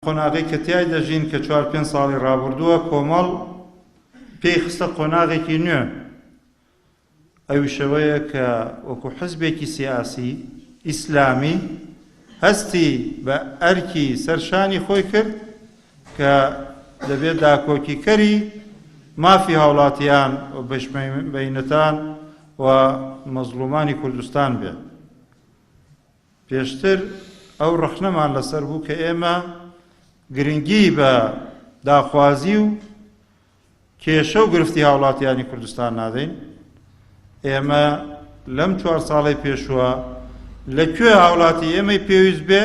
قۆناغەی کە تیای دەژین کە چوار پێنج ساڵی ڕابوردووە کۆمەڵ پێی خستە قۆناغێکی نوێ ئەویش ئەوەیە کە وەکو حزبێکی سیاسی ئیسلامی هەستی بە ئەرکی سەرشانی خۆی کرد کە دەبێت داکۆکیکەری مافی هاوڵاتیان و بەشمەینەتان و مەزڵومانی کوردستان بێت. پێشتر ئەو ڕەخنەمان لەسەر بوو کە ئێمە گرنگی بە داخوازی و کێشە و گرفتی هاوڵاتیانی کوردستان نادەین. ئێمە لەم چوار ساڵەی پێشووە لە کوێ هاوڵاتی ئێمەی پێویست بێ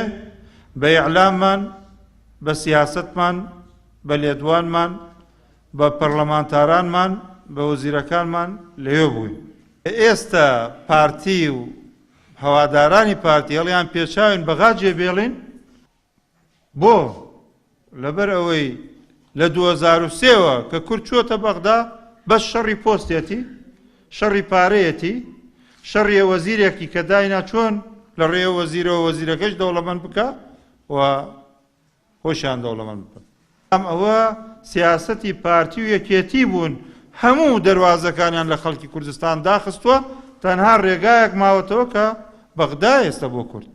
بە ئیعلاممان، بە سیاسەتمان، بە لێدوانمان، بە پەرلەمانتارانمان، بە وەزیرەکانمان لەوێ بووین. ئێستا پارتی و هەوادارانی پارتی هەڵیان پێچاوین بەغا جێبێڵین بۆ؟ لەبەر ئەوەی لە 2003 وە کە کورد چۆتە بەغدا بەس شەڕی پۆستێتی شەڕی پارەیەتی شەڕیە وەزیرێکی کە داینا چۆن لە ڕێ وەزیرەوە وەزیرەکەش دەوڵەمەند بکە و خۆشیان دەوڵەمەند بکەن. بەڵام ئەوە سیاسەتی پارتی و یەکێتی بوون هەموو دەروازەکانیان لە خەڵکی کوردستان داخستووە، تەنها ڕێگایەک ماوەتەوە کە بەغدا ئێستا بۆ کورد.